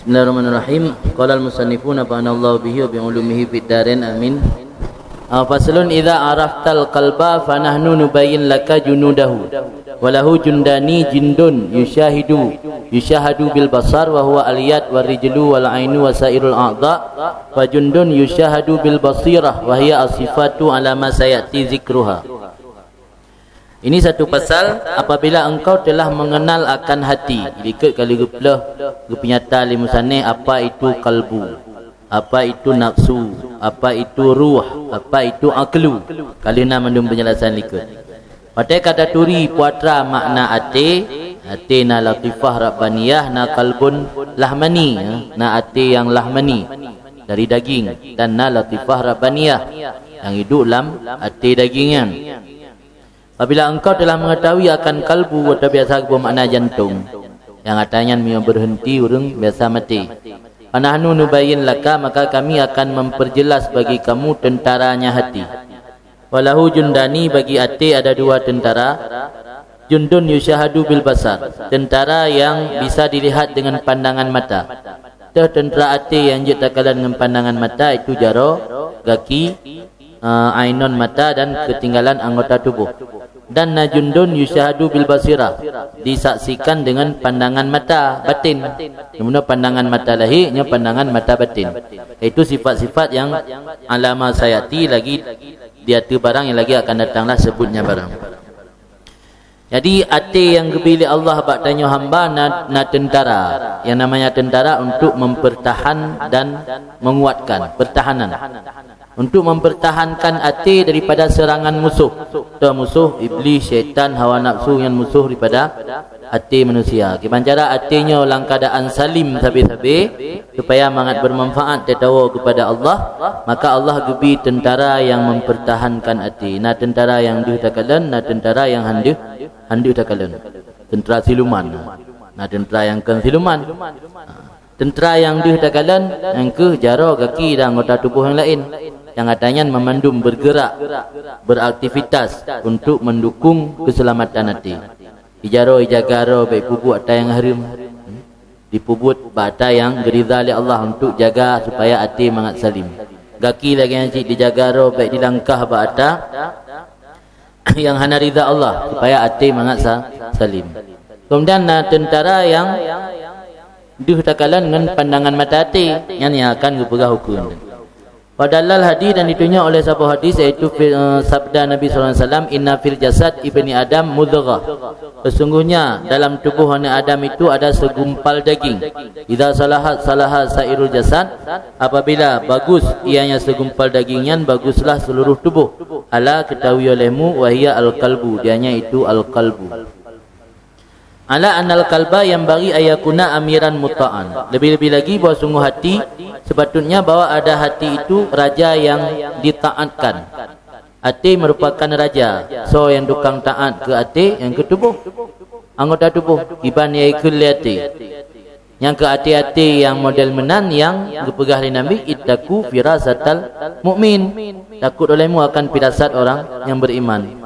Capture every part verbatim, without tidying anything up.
Bismillahirrahmanirrahim. Qala al-musannifu nafa'anallahu bihi wa bi ulumihi fid darain, amin. Ah, faslun, idza araftal qalba fa nahnu nubayyin laka junudahu. Wa lahu jundani, jundun yusyahidu, yusyahadu bil basar wa huwa al-yad wa rijlu wal ainu wa sairul a'dha. Fa jundun yusyahadu bil basirah wa hiya asifatu ala ma sayati zikruha. Ini satu pasal, apabila engkau telah mengenal akan hati, likot kali geuplôh, geupeunyata lé musannif apa itu kalbu, apa itu nafsu, apa itu ruh, apa itu aklu. Kali na mandum penjelasan likot. Watée ka taturi putra makna até, até na latifah rabbaniyah, na kalbun lahmani, ya, na até yang lahmani dari daging, dan na latifah rabbaniyah yang hidup lam até daging nyan. Apabila engkau telah mengetahui akan kalbu, atau biasa geuboh makna jantong, nyang ata nyan meunyoe berhenti ureuëng biasa maté. Fa nahnu nubayyin laka, maka kami akan memperjelas bagi kamu tentaranya hati. Wa lahu jundani, bagi até ada dua tentara. Jundun yusyahadu bil basar, tentara yang bisa dilihat dengan pandangan mata. Teuh tentara até nyang jeuet takalon ngon pandangan mata, itu jaroe, gaki, eh, ainon, mata, dan ketinggalan anggota tubuh. Dan na jundun yusyahadu bil basirah, disaksikan dengan pandangan mata batin. Namun pandangan mata lahé, nyoe pandangan mata batin. Itu sifat-sifat yang ala ma sayati, lagi di ateueh barang yang lagi akan datanglah sebutnya barang. Jadi, até nyang geubi lé Allah bak tanyoe hamba na, na tentara. Yang namanya tentara untuk mempertahan dan menguatkan, pertahanan. Untuk mempertahankan até daripada serangan musuh. Teuh musuh, iblis, syaitan, hawa nafsu, nyan musuh daripada até manusia. Kiban cara até nyoe lam keadaan salim sabe-sabe, supaya mangat bermanfaat teuh tawoe kepada Allah, maka Allah geubi tentara yang mempertahankan até. Na tentara yang deuh takalon, na tentara yang han deuh, han deuh takalon. Tentara siluman. Na tentara yang kon siluman. Tentara yang deuh takalon, nyang kheueh jaroe, gaki, dan anggota tubuh yang lain. Nyang ata nyan memandum bergerak, beraktivitas untuk mendukung keselamatan até. Ijaroe, ijaga roe, bék peubuet ata nyang hareuem. Dipeubuet bak ata nyang geuridha lé Allah untuk jaga supaya até mangat salim. Gaki lagée nyan cit dijaga roe, bék dilangkah bak ata nyang hana ridha Allah, supaya até mangat sa-, salim. Kemudian na tentara nyang deuh takalon ngon pandangan mata até, nyan nyang akan geupeugah huköm. Padahal hadis dan ditunjuk oleh saboh hadis, yaitu fi-, eh, sabda Nabi sallallahu alaihi wasallam, "Inna fil jasad ibni Adam mudghah." Sesungguhnya dalam tubuh anak Adam itu ada segumpal daging. "Idza salahat, salahat sairul jasad." Apabila bagus ianya segumpal daging nyan, baguslah seluruh tubuh. "Ala, ketahui olehmu, wahia al-qalbu, dianya itu al-qalbu." "Ala annal qalba yanbaghi ayyakuna amiran muta'an." Lebih-lebih lagi bahwa sungguh hati, sepatutnya bahwa ada hati itu raja yang ditaatkan. Até merupakan raja, soe nyang tukang taat keu até, nyang keu tuboh. Anggota tuboh, kiban nyang ikheun lé até. Nyang keu até-até nyang model meunan nyang geupeugah lé Nabi, "Ittaqu firasatal mu'min." Takut olehmu akan firasat orang yang beriman.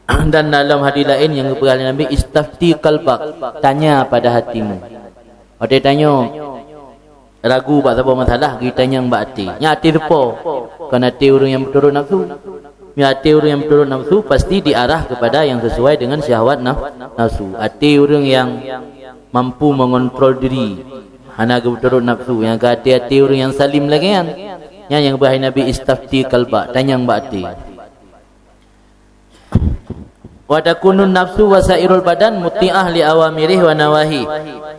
Dan dalam hadis laén nyang geupeugah lé Nabi, "Istafti qalbak." Tanya pada hatimu. Watée tanyoe ragu bak saboh masalah, geutanyong bak até. Nyan até seupôt, kon até ureuëng nyang meuturot nafsu. Nyan até ureuëng nyang meuturot nafsu pasti diarah kepada yang sesuai dengan syahwat naf-, nafsu. Até ureuëng nyang mampu mengontrol diri, hana geupeuturot nafsu, nyang ka até-até ureuëng nyang salim lagée nyan. Nyan nyang geupeugah Nabi, "Istafti qalbak," tanyong bak até. "Wa takunun nafsu wa sairul badan muti'ah li awamirih wa nawahi."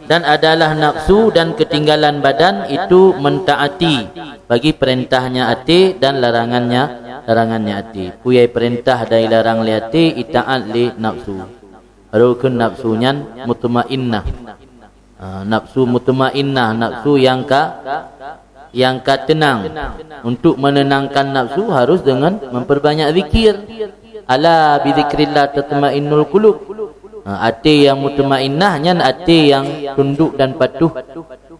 Dan adalah nafsu dan ketinggalan badan itu mentaati bagi perintahnya até dan larangannya, larangannya até. Peue nyang perintah dan larang lé até, itaat lé nafsu. Rukun nafsu nyan mutmainnah. Ah, nafsu mutmainnah, nafsu nyang ka, nyang ka tenang. Untuk menenangkan nafsu harus dengan memperbanyak zikir. "Ala bizikrillah tatmainnul qulub." Ah, até nyang mutmainnah nyan até nyang tunduk dan patuh,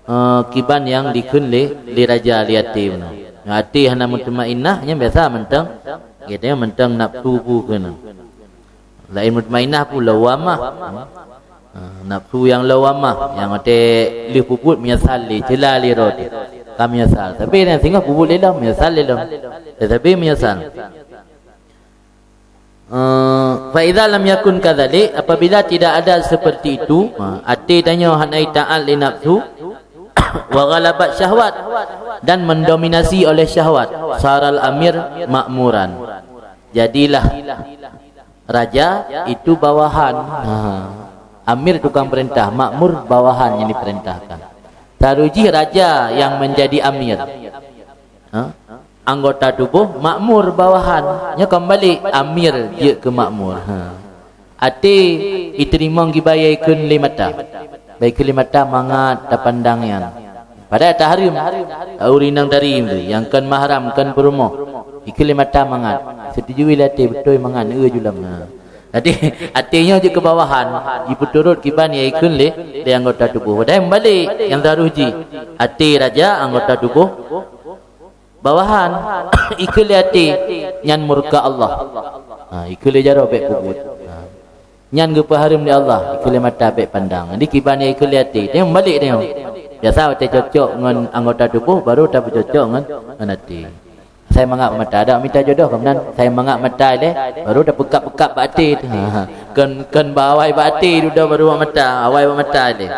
ah, kiban nyang dikheun lé, lé raja lé até meunan. Até hana mutmainnah nyan biasa mantong, geutanyoe mantong nafsu peue keunan. Laén mutmainnah peue, lawwamah. Ha, nafsu nyang lawwamah, nyang watée lheueh peubuet meunyeusal lé, ceula lé rot. Ka meunyeusal. Tapi nyang singoh peubuet lé lom, meunyeusal lé lom. Tetapi meunyeusal. Eh, fa idza lam yakun kadzalik, apabila tidak ada seperti itu, ha, até tanyoe hana taát lé nafsu, wa ghalabat syahwat, dan mendominasi oleh syahwat, saral amir ma'muran. Jadilah raja itu bawahan. Ha. Amir tukang perintah, makmur bawahan yang diperintahkan. Taruh jih raja yang menjadi amir. Ha? Anggota tuboh makmur bawahan. Nya keumbali amir jeuet keu makmur. Ha. Até iteurimong kiban nyang ikheun lé mata. Bak ikheun lé mata mangat tapandang nyan. Padahai tahareuem, ureueng inong tari tu, nyang kon mahram, kon peurumoh. Ikheun lé mata mangat. Seutujui lé até beutôi mangat, eu julam. Ha. Jadi, até nyoe jeuet keu bawahan, jipeuturot kiban nyang ikheun lé, lé anggota tuboh. Padahai meubalek, nyang taruh jih. Até raja, anggota tuboh bawahan. Ikheun lé até, nyan murka Allah. Ha, ikheun lé jaroe bék peubuet. Ha. Nyan geupeuhareuem lé Allah, ikheun lé mata bék pandang. Jadi kiban nyang ikheun lé até, dia meubalek dia. Biasa watée cocok ngon anggota tuboh, baru tapeucocok ngon, ngon até. Sai mangat bak mata, dak mita jodoh, kemudian sai mangat mata ilée, baru tapeugah-peugah bak até. Ha, ha. Kon, kon bak awai bak até, dudoe baru bak mata, awai bak mata ilée.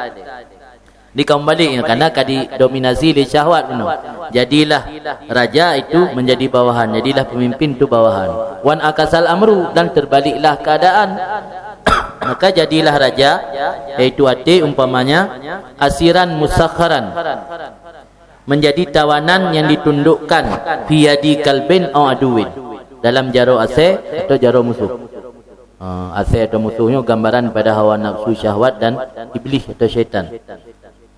Di kaum balik, ya, karena ka didominasi lé syahwat bunoe. Jadilah raja itu menjadi bawahan, jadilah pemimpin itu bawahan. Wan akasal amru, dan terbaliklah keadaan. Maka jadilah raja, yaitu até umpamanya asiran musakharan, menjadi tawanan yang ditundukkan fi yadi kalbin au aduwin, dalam jaroe asée atau jaroe musuh. Ha, asée atau musuh nyoe gambaran pada hawa nafsu syahwat dan iblis atau syaitan.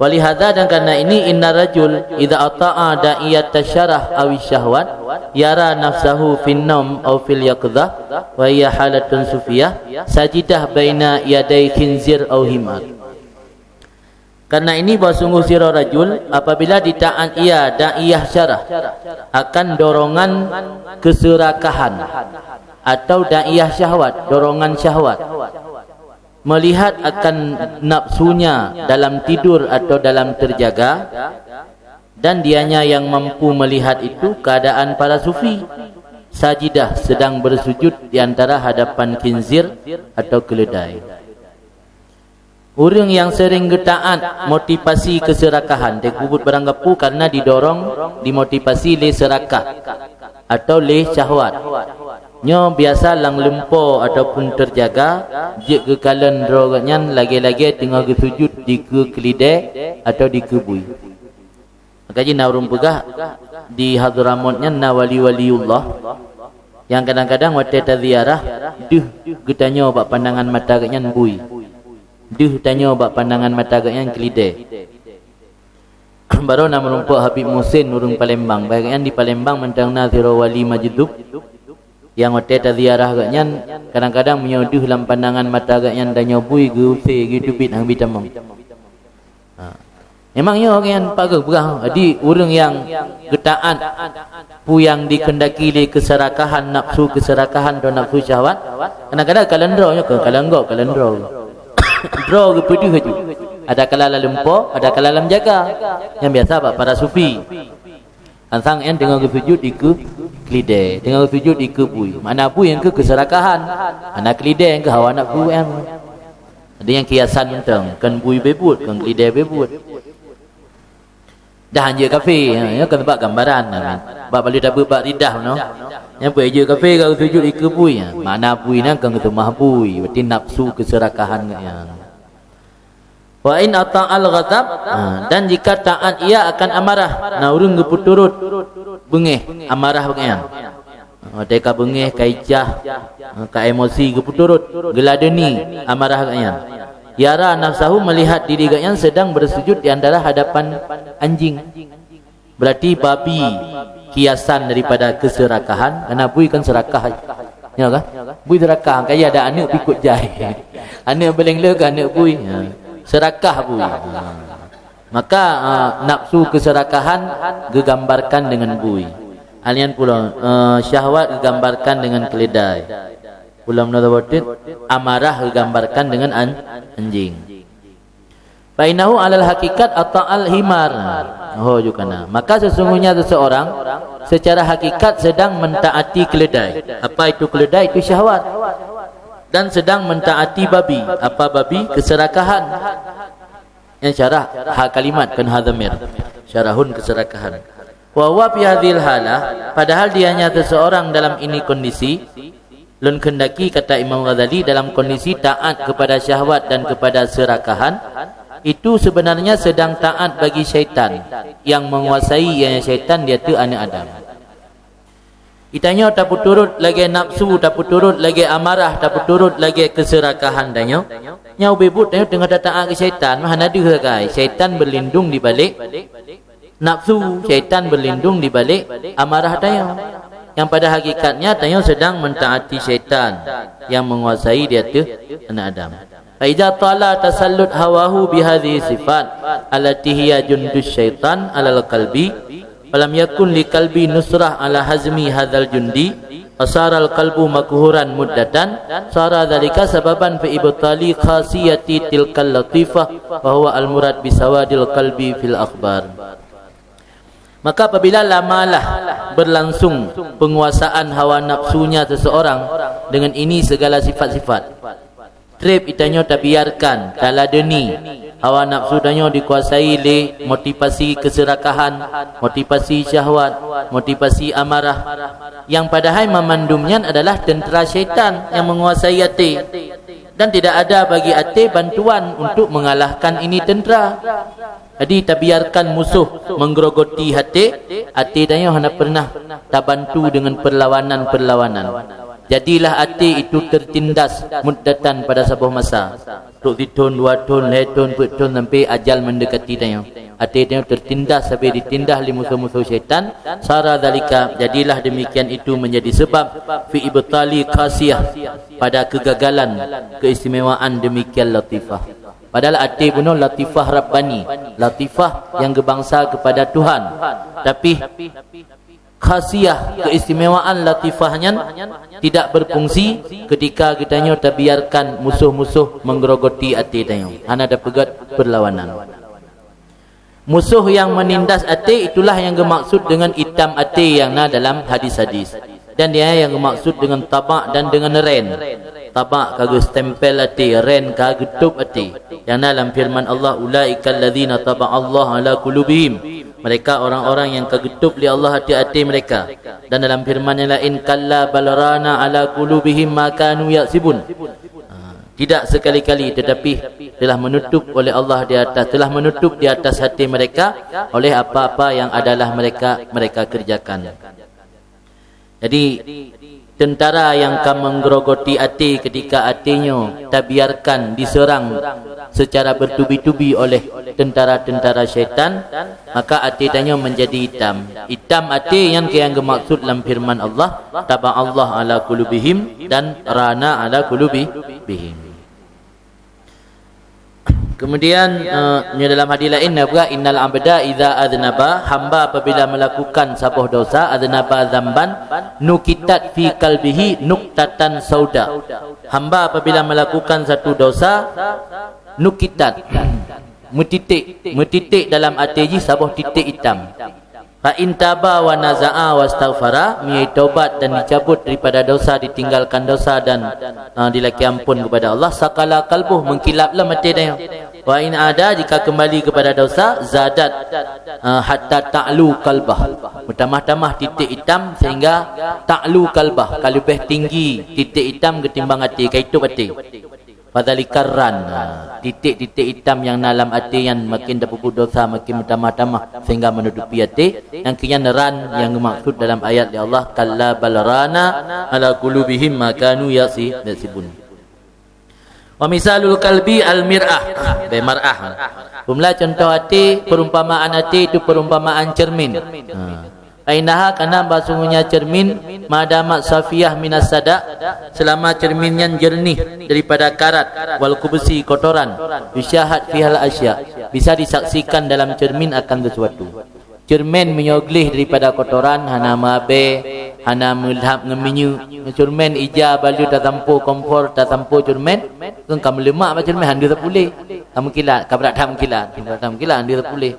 Walihada, dan karena ini, inna rajul idza ata'a da'iyata syarah awi syahwat yara nafsahu fin naum au fil yaqzah wa hiya halatun sufiyah sajidah baina yadai khinzir au himar. Karena ini bahwa sungguh sidroe rajul, apabila ditaat ia da'iyah syarah akan dorongan keserakahan atau da'iyah syahwat, dorongan syahwat, melihat akan nafsunya dalam tidur atau dalam terjaga, dan dianya yang mampu melihat itu keadaan para sufi, sajidah, sedang bersujud di antara hadapan khinzir atau keledai. Ureuëng nyang sering geutaát motivasi keuseurakahan, teupeubuet barang gapu karena didorong, dimotivasi lé seurakah atau lé syahwat. Nyoe biasa lam lumpo ataupun teujaga, jeuet geukalon droe geuhnyan lagée-lagée teungoh geusujut dikeue keulidée atau dikeue bui. Maka jih na ureuëng peugah, di Hadramot nyan na wali-waliullah, nyang kadang-kadang watée taziarah, deuh geutanyoe bak pandangan mata geuhnyan bui. Deuh tanyoe bak pandangan mata geuhnyan keulidée. Barô na meurumpok Habib Muhsin ureuëng Palembang. Bak geuhnyan di Palembang mantong na sidroe wali majdzub, nyang watée taziarah geuhnyan, kadang-kadang meunyoe deuh lam pandangan mata geuhnyan tanyoe bui, geuuse, geuteubiet, han bi tamong. Ha. Memang nyoe nyan pageue peugah, jadi ureuëng nyang geutaát peue nyang dikeundaki lé keuseurakahan, nafsu keuseurakahan atau nafsu syahwat, kadang-kadang kalon droe nyoe, kon kalon gob, kalon droe. Droe geupeudeuh aju. Ada kala lam lumpo, ada kala lam jaga. Nyang biasa bak para sufi. Sang-sang nyan teungoh geusujut dikeue keulidée, teungoh geusujut dikeue bui. Makna bui nyang keuh keuseurakahan, makna keulidée nyang keuh hawa nafsu nyan. Jadi nyang kiasan mantong, kon bui beubuet, kon keulidée beubuet. Dah han jeuet kafé, nyoe kon bak gambaran. Bak bali tabeuet bak ridah nyoe. Nyang peue jeuet kafé ka geusujut dikeue bui. Makna bui nyan kon geuseumah bui, berarti nafsu keuseurakahan nyan. Wa in ata'al ghadab, ha, dan jika taat ia akan amarah, na ureuëng geupeuturot beungéh amarah geuhnyan. Watée ka beungéh, ka icah, ka emosi geupeuturot, geuladeni amarah geuhnyan. Yara nafsahu, melihat diri geuhnyan sedang bersujud di antara hadapan anjing. Berarti babi kiasan daripada keuseurakahan, karena bui kan seurakah. Ya kan? Bui seurakah, kaya ada aneuëk pikot jai. Aneuëk beuleng le ke aneuëk bui. Ha. Seurakah bui. Ha. Maka, ah, nafsu keuseurakahan geugambarkan dengan bui. Hal nyan pula, eh, syahwat geugambarkan dengan keledai. Pula meunoe sabotit, amarah geugambarkan dengan an-, anjing. Fa innahu alal hakikat ata'al himar. Oh, jukana. Maka sesungguhnya seseorang secara hakikat sedang mentaati keledai. Apa itu keledai? Itu syahwat. Dan sedang mentaati babi. Apa babi? Keserakahan. Yang syarah ha kalimat, kon ha dhamir. Syarahun keserakahan. Wa huwa fi hadhil halah, padahal dianya seseorang dalam ini kondisi, lôn kehendaki, kata Imam Ghazali, dalam kondisi taat kepada syahwat dan kepada serakahan, itu sebenarnya sedang taat bagi syaitan yang menguasai, ianya syaitan di ateueh aneuk Adam. Geutanyoe tapeuturot lagée nafsu, tapeuturot lagée amarah, tapeuturot lagée keserakahan tanyoe. Nyoe ubé buet tanyoe teungoh tataat keu syaitan, mah hana deuh sagai. Syaitan berlindung di balik nafsu, syaitan berlindung di balik amarah tanyoe. Yang pada hakikatnya tanyoe sedang mentaati syaitan yang menguasai di ateueh aneuk Adam. Fa idza tala tasallut hawahu bihadhihi sifat allati hiya jundus syaitan alal qalbi, falam yakun li qalbi nusrah ala hazmi hadzal jundi, fasaral qalbu makhuran muddatan, sara dzalika sababan fi ibtali khasiyati tilkal latifah, wa huwa al murad bisawadil qalbi fil akhbar. Maka apabila lamalah berlangsung penguasaan hawa nafsunya seseorang dengan ini segala sifat-sifat, treb geutanyoe tabiarkan, taladeni hawa nafsu tanyoe dikuasai lé motivasi keserakahan, motivasi syahwat, motivasi amarah, yang padahai mamandum nyan adalah tentera syaitan yang menguasai até, dan tidak ada bagi até bantuan untuk mengalahkan ini tentera. Jadi, tabiarkan musoh menggerogoti até, até tanyoe hana pernah tabantu dengan perlawanan-perlawanan. Jadilah até itu tertindas muddatan, pada saboh masa. Trok sithon, dua thon, lhée thon, peuet thon, sampai ajal mendekati tanyoe. Até tanyoe tertindas, sabe ditindas lé musoh-musoh syaitan. Sara dzalika, jadilah demikian itu menjadi sebab fi ibtali khasiyah, pada kegagalan keistimewaan demikian latifah. Padahal até bunoe latifah rabbani, latifah yang geubangsa kepada Tuhan. Tapi khasiah keistimewaan latifah nyan tidak berfungsi ketika geutanyoe tabiarkan musoh-musoh menggerogoti até tanyoe, hana tapeugét perlawanan. Musoh yang menindas até itulah yang geumaksud dengan itam até yang na dalam hadis-hadis. Dan dia yang geumaksud dengan tabak dan dengan ren. Tabak ka geustempel até, ren ka geutôb até. Yang na lam firman Allah, "Ulaikal ladzina taba'allahu ala qulubihim." Mereka orang-orang yang ka geutôb lé Allah até-até mereka. Dan dalam firman yang lain, "Kalla bal rana ala qulubihim ma kanu yaksibun." Ha, tidak sekali-kali, tetapi telah menutup oleh Allah di atas, telah menutup di atas hati mereka oleh apa-apa yang adalah mereka, mereka kerjakan. Jadi, tentara yang ka menggerogoti até ketika até nyoe tabiarkan diserang secara bertubi-tubi oleh tentara-tentara syaitan, maka até tanyoe menjadi itam. Itam até nyan keuh nyang geumaksud lam firman Allah, "Taba'allah ala qulubihim" dan "Rana ala qulubihim." Kemudian, eh, nyoe dalam hadis laén na peugah, "Innal abda idza adznaba", hamba apabila melakukan saboh dosa, "adznaba dzamban, nukitat fi qalbihi nuktatan sauda." Hamba apabila melakukan satu dosa, nukitat, meutiték, meutiték dalam até jih saboh titék itam. "Fa in taba wa naza'a wastaghfara", meunyo taubat dan dicabut daripada dosa, ditinggalkan dosa dan, ah, dilakée ampôn kepada Allah, "saqala qalbuh", meukilab lom até tanyoe. "Wa in ada", jika kembali kepada dosa, "zadat", ah, "hatta ta'lu qalbah", meutamah-tamah titék itam sehingga "ta'lu qalbah", ka leubeh tinggi titék itam ketimbang até, ka itôb até. Fadzalikar ran. Ha, titék-titék itam nyang na lam até nyan makin tapeubuet dosa, makin meutamah-tamah sehingga menutupi até. Nyang keu nyan ran nyang geumaksud dalam ayat lé Allah, "Kalla bal rana ala qulubihim ma kanu yaksi-, yaksibun." Wa misalul kalbi al mir'ah. Beh mar'ah. Peumula contoh até, perumpamaan até itu perumpamaan cermin. Ha. Fa innaha, karena bahsungguhnya cermin, madamat safiyah minas sada, selama cermin nyan jernih daripada karat, wal kubsi, kotoran, yusyahad fihal asya, bisa disaksikan dalam cermin akan sesuatu. Cermin meunyoe gleh daripada kotoran, hana meuabée, hana meulhab ngon minyeuk. Cermin ija, balu tasampoe, kompor tasampoe cermin, kan ka meuleumak bak cermin, hana sapeue lé. Ka meukilat, ka brat that meukilat, ka brat that meukilat, dia terpuléh.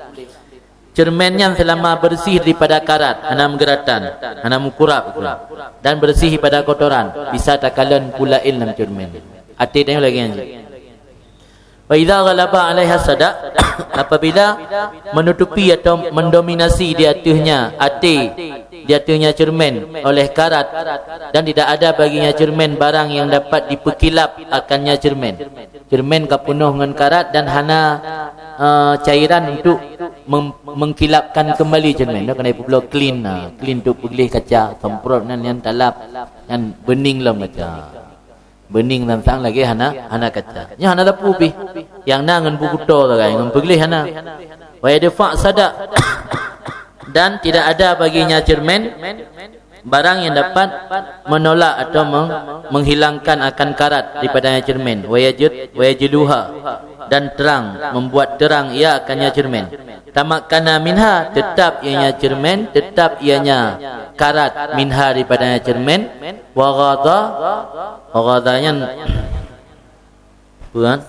Ceureumen nyan seulama beureuséh daripada karat, hana meugeuratan, hana meukurab, dan beureuséh daripada kotoran, bisa takalon peue laén lam ceureumen. Até tanyoe lagée nyan. Wa idza ghalaba 'alaiha sada, apabila menutupi atau mendominasi di ateuehnya até, di ateuehnya ceureumen oleh karat, dan tidak ada baginya ceureumen barang yang dapat dipeukilap akannya ceureumen. Ceureumen ka peunoh ngon karat dan hana, eh, cairan untuk mem-, mengkilapkan kembali ceureumen. Dah keuneuk peubloe clean, ha, clean untuk peugleh kaca, semprot nan nyan talap, nyan beuning lom kaca. Beuning sang-sang lagée hana, hana kaca. Nyan hana sapeue pih. Nyang na ngon bukeuto sagai, ngon peugleh hana. Wa yadfa' sada. Dan tidak ada baginya ceureumen barang yang dapat menolak atau meng-, menghilangkan akan karat daripadanya ceureumen. Wa yajud-, wa yajluha. Dan terang, membuat terang ia akannya ceureumen. Tamakkana minha, tetap ianya ceureumen, tetap ianya karat minha daripadanya ceureumen. Wa ghadha, wa ghadha nyan, bukan?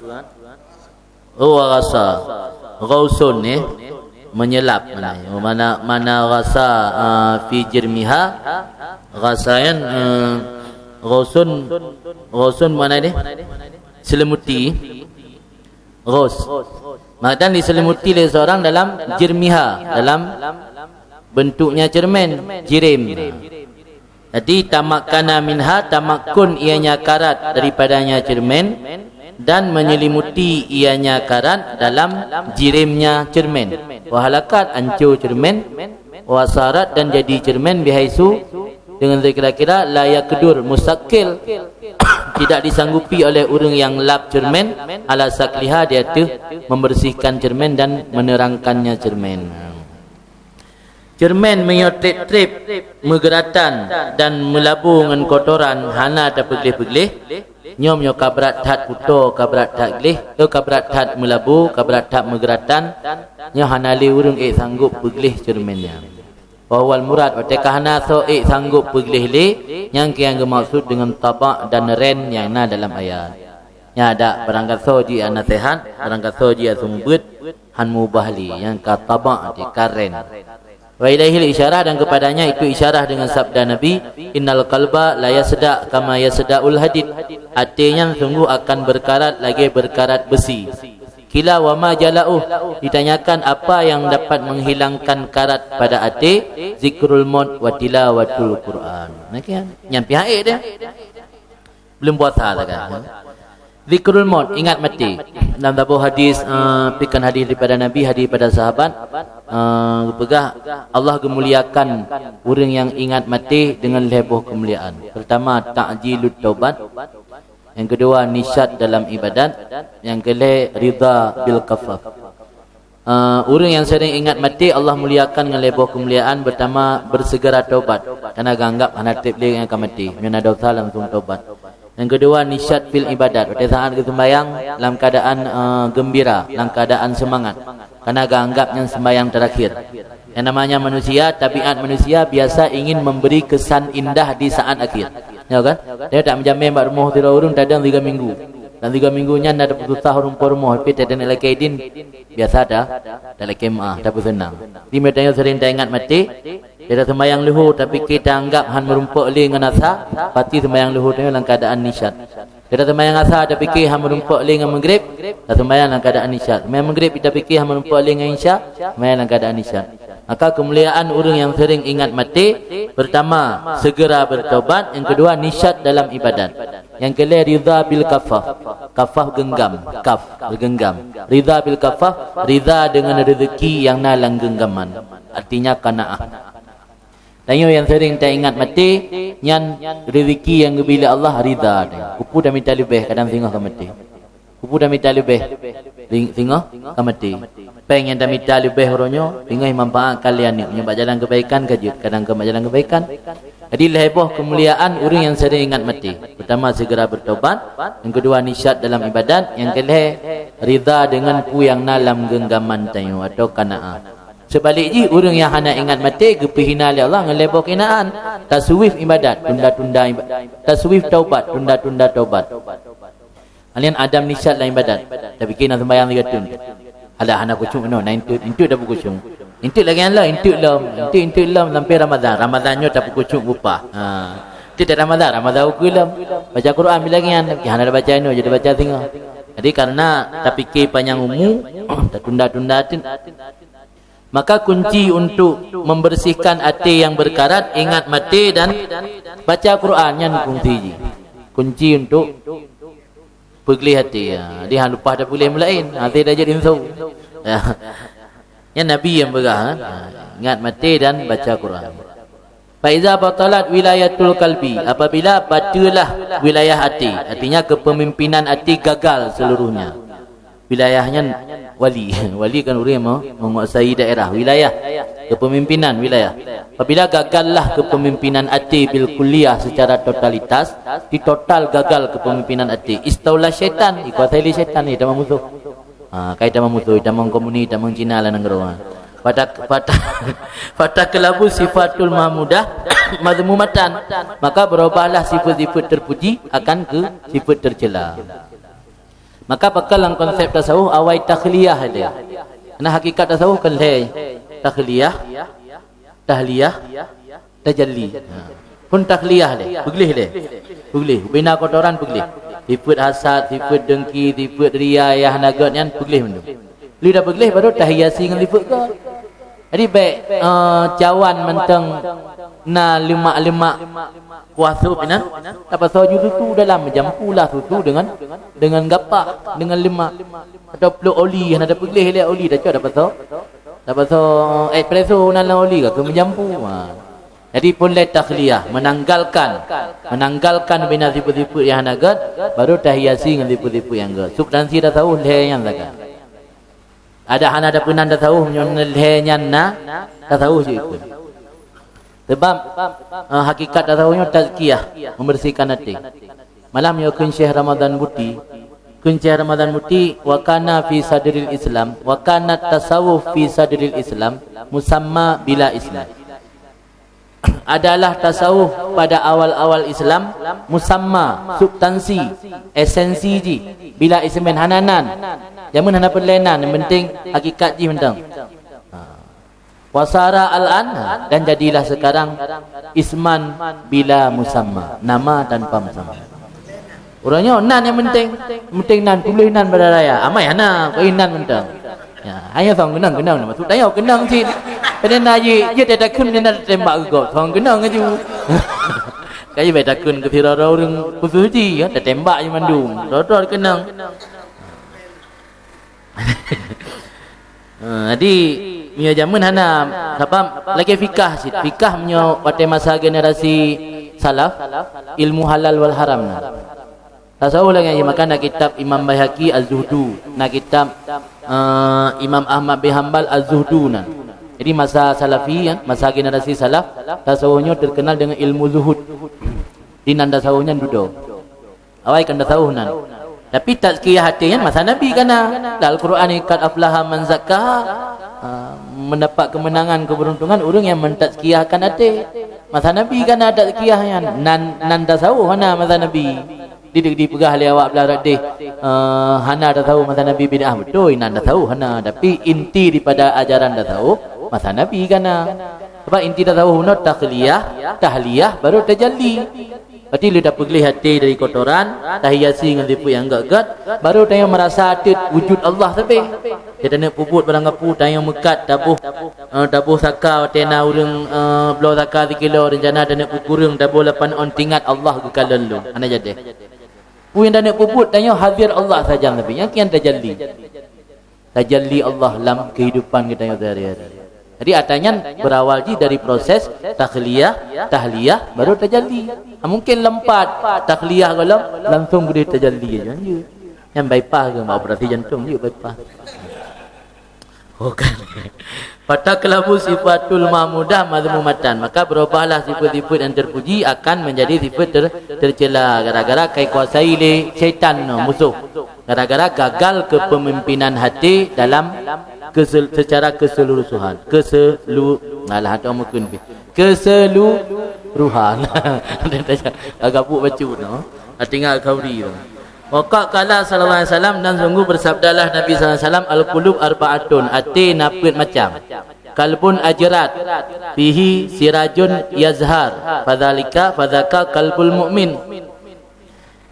Oh, wa ghasa. Ghausun, eh. Menyelap maknanya. Mana, mana ghasa, ah, fi jirmiha. Ghasa nyan, eh, ghausun, ghausun mana dia? Selimuti. Ghaus. Maka diselimuti lé seorang dalam jirmiha, dalam bentuknya ceureumen, jirem. Jadi, tamakkana minha, tamakkun ianya karat daripadanya ceureumen, dan menyelimuti ianya karat dalam jiremnya ceureumen. Wa halakat, anco ceureumen, wa sarat, dan jadi ceureumen, bihaisu, dengan sekira-kira, la yaqdur, mustaqil, tidak disanggupi oleh ureuëng nyang lap ceureumen, ala sakliha, di ateueh membersihkan ceureumen dan menerangkannya ceureumen. Ceureumen meunyoe treb-treb, meugeuratan dan meulabu ngon kotoran hana tapeugleh-peugleh, nyoe meunyoe ka brat that kuto, ka brat that gleh, eh, ka brat that meulabu, ka brat that meugeuratan, nyoe hana lé ureuëng ék sanggob peugleh ceureumen nyan. Wa huwal murad, watée ka hana soe ék sanggob peugleh lé, nyang keu nyang geumaksud deungon tabak dan ren nyang na dalam ayat. Nyan adak barangkasoe jih naseuhat, barangkasoe jih aseumeubeuet, han muubah lé, nyang ka tabak jih ka ren. Wa ilaihil isyarah, dan kepadanya itu isyarah dengan sabda Nabi, "Innal qalba la yasda kama yasdaul hadid." Até nyan sungguh akan berkarat lagée berkarat beusi. Qila wa ma jala'uh, ditanyakan apa yang dapat menghilangkan karat pada até, zikrul maut wa tilawatul Qur'an. Nah, kan? Nyan pihak ék dia. Belum puasa sagai. Zikrul maut, ingat maté. Dalam saboh hadis, eh, bukan hadis daripada Nabi, hadis daripada sahabat, eh, geupeugah, Allah geumuliakan ureuëng nyang ingat maté dengan lhée boh keumuliaan. Pertama, ta'jilut taubat. Nyang keudua, nisyat dalam ibadat. Nyang keulhée, ridha bil kafaf. Eh, ureuëng nyang seuring ingat maté, Allah muliakan ngon lhée boh keumuliaan. Pertama, bersegera taubat, karena geuanggab hana treb lé nyang ka maté, meunyoe na desya langsung taubat. Nyang keudua, nisyat fil ibadat, watée saát geuseumbahyang lam keuadaan, eh, geumbira, lam keuadaan seumangat, karena geuanggab nyan seumbahyang teurakhir. Nyang namanya manusia, tabiat manusia biasa ingin memberi kesan indah di saat akhir. Ya kan? Dia tak menjamin bak rumoh sidroe ureuëng tadong tiga minggu. Dan tiga minggu nyan na tapeususah ureuëng po rumoh, tapi tadong lakée idin, biasa dah, dah lakée meuáh, tapeuseunang. Di meunyoe tanyoe seuring taingat maté, kita sembahyang luhur, tapi kita anggap han meurumpok lé ngon asa, pasti sembahyang luhur tanyoe lam keadaan nisyat. Kita sembahyang asa, tapi kita han meurumpok lé ngon maghrib, kita sembahyang lam keadaan nisyat. Sembahyang maghrib, kita fikir han meurumpok lé ngon isya, sembahyang lam keadaan nisyat. Maka keumuliaan ureuëng nyang seuring ingat maté, pertama, segera bertobat, nyang keudua, nisyat dalam ibadat. Nyang keulhée, ridha bil kafaf. Kafaf genggam, kaf, genggam. Ridha bil kafaf, ridha dengan rezeki nyang na lam genggaman. Artinya qanaah. Tanyoe nyang seuring taingat maté, nyan rezeki nyang geubri lé Allah, ridha. Keupeue tamita leubeh, kadang singoh ka maté. Keupeue tamita leubeh, ring-, singoh ka maté. Péng nyang tamita leubeh uroe nyoe, singoh manfaatkan lé aneuk, nyoe bak jalan keubaikan ka jeuet, kadang keu bak jalan keubaikan. Jadi, lhée boh keumuliaan ureuëng nyang seuring ingat maté. Pertama, segera bertobat. Nyang keudua, nisyat dalam ibadat. Nyang keulhée, ridha dengan peue nyang na lam genggaman tanyoe atau qanaah. Seubalek jih, ureuëng nyang hana ingat maté geupeuhina lé Allah ngon lhée boh kehinaan. Taswif ibadat, tunda-tunda iba-, taswif taubat, tunda-tunda taubat. Hal nyan adam nisyat lam ibadat. Tapike na sembahyang tiga thon. Alah, hana khusyuk nyoe, na enteuk, enteuk tapeukusyuk. Enteuk lagèe nyan lah, enteuk lom, enteuk, enteuk lom sampai Ramadhan. Ramadhan nyoe tapeukusyuk upah. Ha. Enteuk dak Ramadhan, Ramadhan ukeue lom. Baca Quran bila lagèe nyan, hana tabaca nyoe, jadi baca singoh. Jadi karena tapike panyang umu, tatunda-tunda teuk. Maka kunci untuk membersihkan até nyang berkarat, ingat maté dan baca Quran, nyan kunci jih. Kunci untuk peugleh até. Ya. Di hana lupa ada peugleh meulaén. Até dah jadi insau. Ya. Nyan Nabi nyang peugah, ha? Ha, ingat maté dan baca Quran. Fa iza batalat wilayatul qalbi, apabila bateulah wilayah até, artinya kepemimpinan até gagal seluruhnya. Wilayah nyan wali. Wali kan ureueng mau menguasai daerah, wilayah, kepemimpinan wilayah. Apabila gagallah kepemimpinan até bil kulliyah secara totalitas, di total gagal kepemimpinan até. Istaula syaitan, dikuasai lé syaitan, itamong musuh. Ha, kai tamong musuh, itamong komunis, itamong Cina lah nanggroe. Pada pada pada kelabu sifatul mahmudah mazmumatan, maka berubahlah sifat-sifat terpuji akan ke sifat tercela. Maka pakon lam konsep tasawuf awai takhliyah dia. Karena hakikat tasawuf kan lhèe. Takhliyah, tahliyah, tajalli. Ha. Pun takhliyah deh, peugleh deh. Peugleh, bina kotoran peugleh. Sifat hasad, sifat dengki, sifat ria, nyang hana gèt nyan peugleh mandum. Lheuh dah peugleh baru tahiasi ngon sifat gèt. Jadi bèk, eh, cawan mantong na lemak-lemak kuah sop inan, tapasoe ju susu dalam, meujampu lah susu dengan, dengan gapah, dengan lemak. Atau pluek oli, hana tapeugleh lé oli, tacok tapasoe, tapasoe espresso nan lam oli ka keu meujampu. Ha. Jadi pun lé takhliyah, menanggalkan, menanggalkan bina sifat-sifat nyang hana gèt, baru tahiasi ngon sifat-sifat nyang gèt. Substansi tasawuf lhèe nyan sagai. Ada hana ada peunan tasawuf, meunyoe lhèe nyan na tasawuf jih ikut. Sebab, eh, hakikat tasawuf nyoe tazkiyah, membersihkan até. Malah meunyoe kheun Syekh Ramadan Buti, kheun Syekh Ramadan Buti, "Wa kana fi sadril Islam, wa kana tasawuf fi sadril Islam musamma bila ismi." Adalah tasawuf pada awal-awal Islam, musamma, substansi, esensi jih, bila ismin, hana nan. Jameun hana peureulèe nan, yang penting hakikat jih mantong. Ha. Wasara al-an, dan jadilah sekarang isman bila musamma, nama tanpa musamma. Ureueng nyoe nan nyang penting. Penting nan, tuléh nan bak dada ya. Amai hana, keu nan mantong. Ya, hanya song keunong-keunong na maksud tanyoe keunong cit. Kadang na jih, jih tatakheun dan tatembak keu gob. Song keunong laju. Kayu baik takheun keu sidroe-droe ureueng khusus jih, ya, tatembak jih mandum. Droe-droe keunong. Ha, jadi, meunyoe jameun hana, sabab lagèe fikah cit. Fikah meunyoe watèe masa generasi salaf, ilmu halal wal haram na. Tasawuf lagèe nyan, maka na kitab Imam Baihaqi Az-Zuhdu, na kitab, eh, Imam Ahmad bin Hambal Az-Zuhdu nan. Jadi masa salafi, ya, masa generasi salaf, tasawuf nyoe terkenal dengan ilmu zuhud. Di nan tasawuf nyan dudoe. Awai kan tasawuf nan. Tapi tazkiyah até nyan masa Nabi kana. Dalam Al-Quran, "Qad aflaha man zakkaha." Ah, mendapat kemenangan, keberuntungan ureueng nyang mentazkiyahkan até. Masa Nabi kana tazkiyah nyan. Nan, nan tasawuf hana masa Nabi. Di, di, dipeugah lé awak blah radeh, eh, hana tasawuf masa Nabi bid'ah. Beutôi, nan tasawuf hana. Tapi inti daripada ajaran tasawuf masa Nabi kana. Sebab inti tasawuf bunoe takhliyah, tahliyah, baru tajalli. Berarti lheuh tapeugleh até dari kotoran, tahiasi ngon sifeuet nyang gèt-gèt, baru tanyoe meurasa teuk wujud Allah sabe. Taneuk peubuet barang gapu, tanyoe meukat taboh, eh, taboh saka watèe na ureueng, eh, bloe saka sikilo, rencana taneuk peukureueng, taboh lapan ôn, teuingat Allah geukalon lôn. Hana jadi. Peue nyang taneuk peubuet, tanyoe hadir Allah sajan sabe. Nyang kian tajalli. Tajalli Allah lam kehidupan geutanyoe sehari-hari. Jadi, atra nyan berawal jih dari proses takhliyah, tahliyah, baru tajalli. Mungkin lompat takhliyah gohlom, langsung geudeh tajalli aja. Nyan bypass ke, operasi jantung, yuk bypass. Bukan. Fatakhlabu sifatul mahmudah mazmumatan. Maka berubahlah sifat-sifat yang terpuji akan menjadi sifat ter-, tercela. Gara-gara kai kuasai lé syaitan, no, musuh. Gara-gara gagal kepemimpinan hati dalam kesel-, secara keseluruhan. Keselu-, alah, atau mungkin keseluruhan. Agak buk bacut, no. Tinggal khauri tu. Wa qad qala sallallahu alaihi wasallam, dan sungguh bersabdalah Nabi sallallahu alaihi wasallam, "Al-qulub arba'atun, até na peuet macam. Qalbun ajrad, fihi sirajun yazhar, fadzalika, fadzaka qalbul mu'min."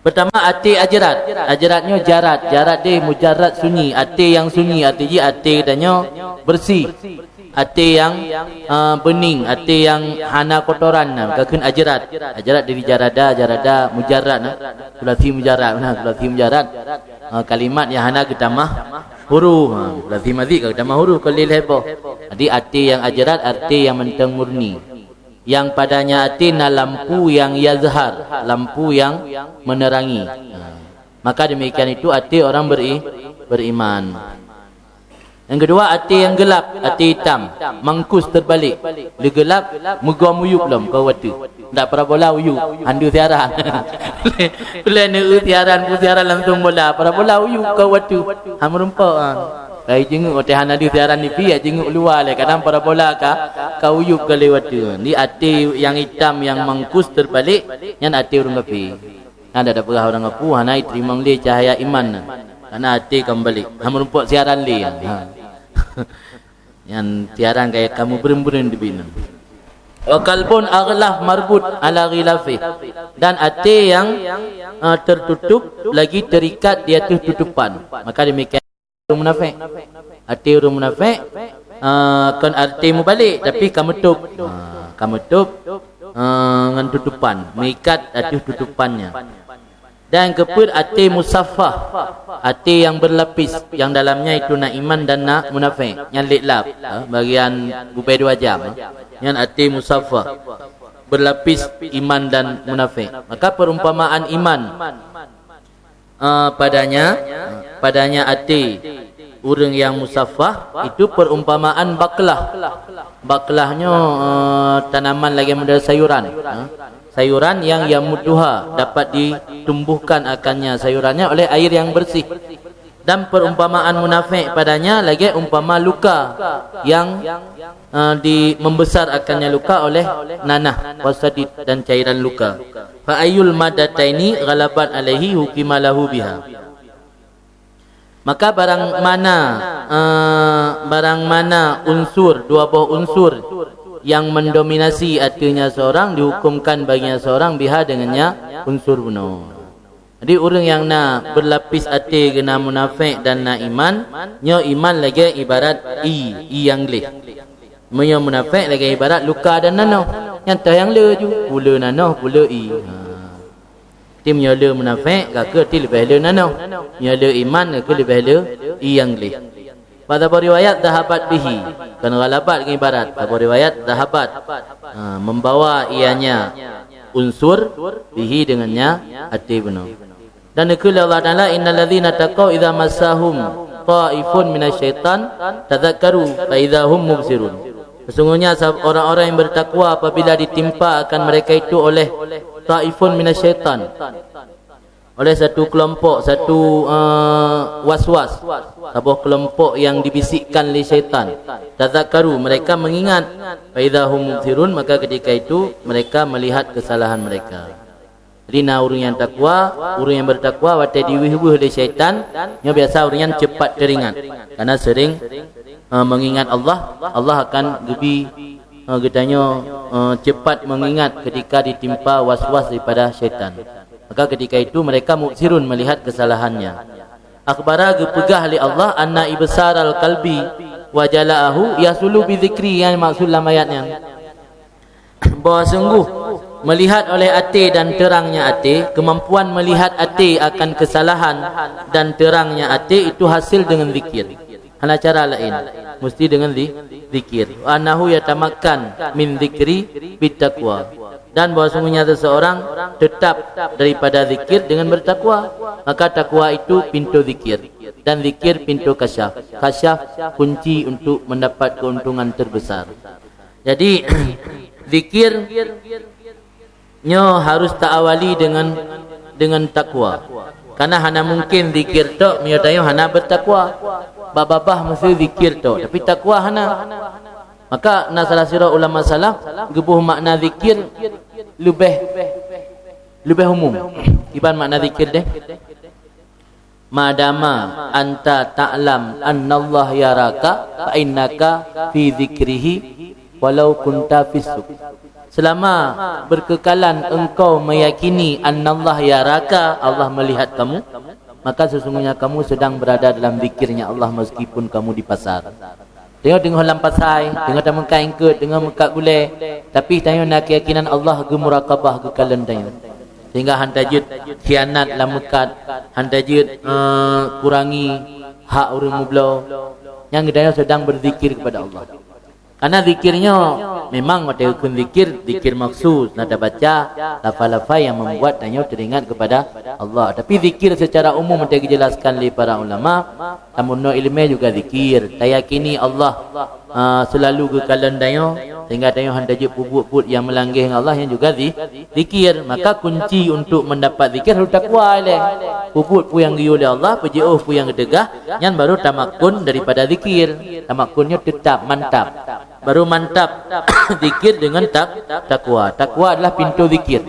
Pertama, até ajrad. Ajrad nyoe jarad. Jarad deh mujarrad, sunyi. Até nyang sunyi, arti jih até geutanyoe bersih. Até nyang, eh, beuning, até nyang hana kotoran, nah, geukheun ajrad. Ajrad dari jarada, jarada mujarrad, nah. Sulasi mujarrad, nah, sulasi mujarrad. Eh, kalimat nyang hana geutamah huruf, ha, sulasi mazid ka geutamah huruf, kon lé lhèe boh. Jadi até nyang ajrad, até nyang mantong murni. Nyang padanya até na lampu nyang yazhar, lampu nyang menerangi. Ha. Maka demikian itu até orang beri-, beriman. Nyang keudua, até nyang geulab, até itam, mangkus terbalik. Lé geulab, meugom uyueb lom keu watèe. Ndak parabola uyueb, han deuh siaran. Ulèe neu siaran, peue siaran langsung bola. Parabola uyueb keu watèe. Han meurumpok, ha. Kai jinguk watèe hana deuh siaran TV, ya jinguk luwa lé. Kadang parabola ka, ka uyueb ka lewat tu. Di até nyang itam nyang mangkus terbalik, nyan até ureueng kafé. Nyan dak peugah ureueng kafé, hana iteurimong lé cahaya iman nyan. Karena até ka meubalek. Han meurumpok siaran lé. Ha. Nyan siaran kaya kamu berem-berem di bina. Wa qalbun aghlaf marbut ala ghilafih. Dan até nyang, eh, tertutup lagi terikat di ateueh tutupan. Maka demikian ureueng munafék. Até ureueng munafék, eh, kon até mubalek, tapi ka meutôb. Ha, ka meutôb, eh, ngon tutupan, meuikat ateueh tutupan nyan. Dan keupeuet até musaffah, até nyang berlapis, nyang dalamnya itu na iman dan na munafék. Nyan lét lap, ha, bagian gubée dua jam, ha. Nyan até musaffah, berlapis iman dan munafék. Maka perumpamaan iman, eh, padanya, padanya até ureueng nyang musaffah, itu perumpamaan baklah. Baklah nyoe, eh, tanaman lagée model sayuran, eh. Sayuran yang yamudduha, dapat ditumbuhkan akannya sayurannya oleh air yang bersih. Dan perumpamaan munafék padanya lagée umpama luka yang, eh, di, membesar akannya luka oleh nanah, wasadid, dan cairan luka. Fa ayyul maddataini ghalabat alaihi hukima lahu biha. Maka barang mana, eh, barang mana unsur, dua boh unsur yang mendominasi ateuehnya seorang, dihukumkan baginya seorang biha dengannya unsur bunoe. Jadi ureueng nyang na berlapis até geuna munafék dan na iman, nyoe iman lagée ibarat ie, ie nyang gleh. Meunyoe munafék lagée ibarat luka dan nanoh, nyan toh nyang le ju, pula nanoh, pula ie. Ha. Ti meunyoe le munafék, ka keuh ti leubeh le nanoh. Meunyoe le iman, ka keuh leubeh le ie nyang gleh. Bak saboh riwayat zahabat bihi, kon ghalabat ngon ibarat. Saboh riwayat zahabat, ha, membawa ianya unsur bihi dengannya até bunoe. Dan dikheun lé Allah Taala, "Innal ladzina taqau idza massahum taifun minasyaitan tadzakkaru fa idza hum mubsirun." Sesungguhnya sab-, orang-orang yang bertakwa apabila ditimpa akan mereka itu oleh taifun minasyaitan, oleh satu kelompok, satu, eh, waswas, saboh kelompok yang dibisikkan lé syaitan. Tadzakkaru, mereka mengingat. Fa idza hum mubsirun, maka ketika itu mereka melihat kesalahan mereka. Jadi na ureueng nyang takwa, ureueng nyang bertakwa watée diweueh-weueh lé syaitan, nyoe biasa ureueng nyan cepat teringat. Karena sering, eh, mengingat Allah, Allah akan geubi, eh, geutanyoe, eh, cepat mengingat ketika ditimpa was-was daripada syaitan. Maka ketika itu mereka mubsirun melihat kesalahannya. Akhbara geupeugah lé Allah anna ibsaral qalbi wa jalaahu yahsulu bi dzikri, nyang maksud lam ayat nyan. Bahwa sungguh melihat oleh até dan terangnya até, kemampuan melihat até akan kesalahan dan terangnya até itu hasil dengan zikir. Hana cara laén, mesti dengan zi-, zikir. Wa annahu yatamakkan min zikri bit taqwa. Dan bahwa sungguhnya seseorang tetap daripada zikir dengan bertakwa, maka takwa itu pintu zikir, dan zikir pintu kasyaf. Kasyaf kunci untuk mendapat keuntungan terbesar. Jadi, zikir nyoe harus taawali dengan, dengan takwa. Karena hana mungkin zikir tok meunyoe tanyoe hana bertakwa. Babah-babah mesti zikir tok, tapi takwa hana. Maka na salah sidroe ulama salaf geuboh makna zikir leubeh, leubeh umum. Kiban makna zikir deh? "Madama anta ta'lam annallaha yaraka, fa innaka fi dzikrihi walau kunta fis suq." Selama berkekalan engkau meyakini annallaha yaraka, Allah melihat kamu, maka sesungguhnya kamu sedang berada dalam zikirnya Allah meskipun kamu di pasar. Tanyoe teungoh lam pasai, teungoh tameukat eungkôt, teungoh meukat gulée, tapi tanyoe na keuyakinan Allah geumuraqabah geukalon tanyoe. Sehingga hana jeuet khianat lam meukat, hana jeuet, eh, kurangi hak ureuëng meubloe. Nyang geutanyoe sedang berzikir kepada Allah. Karena zikir nyoe memang watée geukheun zikir, zikir maksus, na tabaca lafai-lafai yang membuat tanyoe teringat kepada Allah. Tapi zikir secara umum watée geujelaskan lé para ulama, tameurunoe iéleumé juga zikir. Tayakini Allah, ah, selalu geukalon tanyoe, sehingga tanyoe hana jeuet peubuet buet nyang meulangge ngon Allah, nyan juga zi-, zikir. Maka kunci untuk mendapat zikir harus takwa ilée. Peubuet peue nyang geuyue lé Allah, peujiôh peue nyang geuteugah, nyan baru tamakun daripada zikir. Tamakun nyoe teutap, mantap. Baru mantap zikir dengan tak-, takwa. Takwa adalah pintu zikir.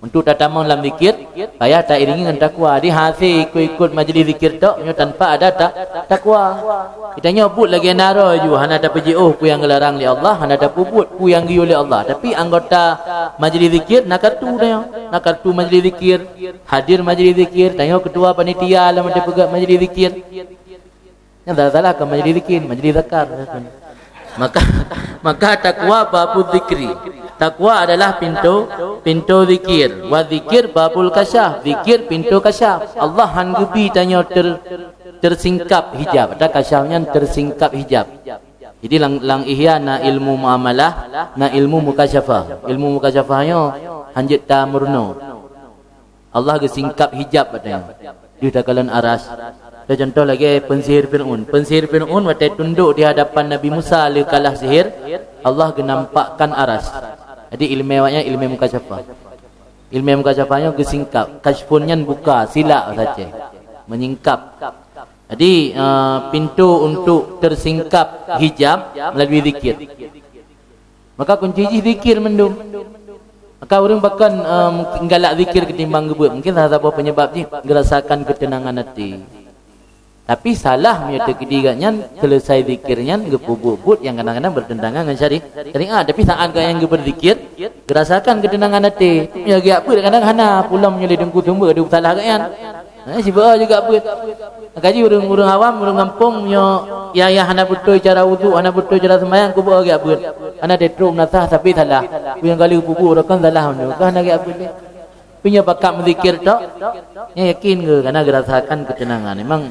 Untuk tatamong lam zikir, payah tairingi ngon takwa. Di hase ikut-ikut majlis zikir tok, nyoe tanpa ada ta-, takwa. Geutanyoe buet lagée naro ju, hana tapeujiôh peue nyang geularang lé Allah, hana tapeubuet peue nyang geuyue lé Allah. Tapi anggota majlis zikir na kartu tanyoe, na kartu majlis zikir, hadir majlis zikir, tanyoe ketua panitia lam watée peugét majlis zikir. Nyang salah-salah ka majlis zikir, majlis zakar. Maka, maka takwa babu zikri. Takwa adalah pintu, pintu zikir. Wa zikir babul kasyaf. Zikir pintu kasyaf. Allah han geubi tanyoe ter-, tersingkap hijab. Ada kasyaf nyan tersingkap hijab. Jadi lam, lam Ihya na ilmu muamalah, na ilmu mukasyafah. Ilmu mukasyafah nyoe hanjeuet tameurunoe. Allah geusingkap hijab bak tanyoe. Deuh takalon aras. Contoh lagée peusihir Fir'aun. Peusihir Fir'aun watée tundok di hadapan Nabi Musa le kalah sihir, Allah geunampakkan aras. Jadi iéleumé awaknyan iéleumé mukasyafah. Iéleumé mukasyafah nyoe geusingkap. Kasyfun nyan buka, silak saja. Menyingkap. Jadi, eh, pintu untuk tersingkap hijab melalui zikir. Maka kunci jih zikir mandum. Maka ureuëng pakon, eh, mungkin galak zikir ketimbang geubeuet. Mungkin salah saboh penyebab jih geurasakan keuteunangan até. Tapi salah meunyoe teukeudi gobnyan selesai zikir nyan geupeubuet-buet nyang kadang-kadang bertentangan ngon syari-, syariat. Tapi saat gobnyan geubeuzikir, geurasakan keuteunangan até. Meunyoe geujak beuet kadang hana, pulang meunyoe lé teungku sumber, ada salah gobnyan. Eh, sibeue juga beuet. Kaji ureuëng-ureuëng awam, ureuëng gampông, nyoe yah-yah hana beutôi cara wudhu, hana beutôi cara sembahyang, kubu agak beuet. Hana teutrok meunasah, tapi salah. Peue nyang ka lheueh peubuet, uroe kan salah, nyoe ka hana agak beuet lé. Peue nyoe pakat meuzikir tok, nyan yakin geu, karena geurasakan keuteunangan. Memang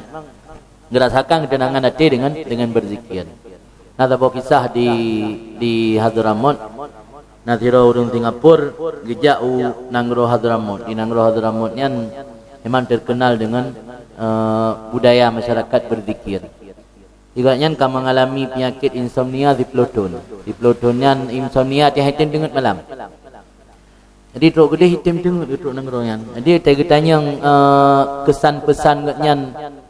geurasakan keuteunangan até dengan, dengan beuzikir. Na saboh kisah di, di Hadramaut. Na sidroe ureuëng Singapura geujak u nanggroe Hadramaut. Di nanggroe Hadramaut nyan memang terkenal dengan, eh, budaya masyarakat berzikir. Gobnyan ka mengalami penyakit insomnia siplôh thon. Siplôh thon nyan insomnia tiep-tiep teungeut malam. Jadi trok keudeh item teungeut trok nanggroe nyan. Jadi watée geutanyong, eh, kesan pesan gobnyan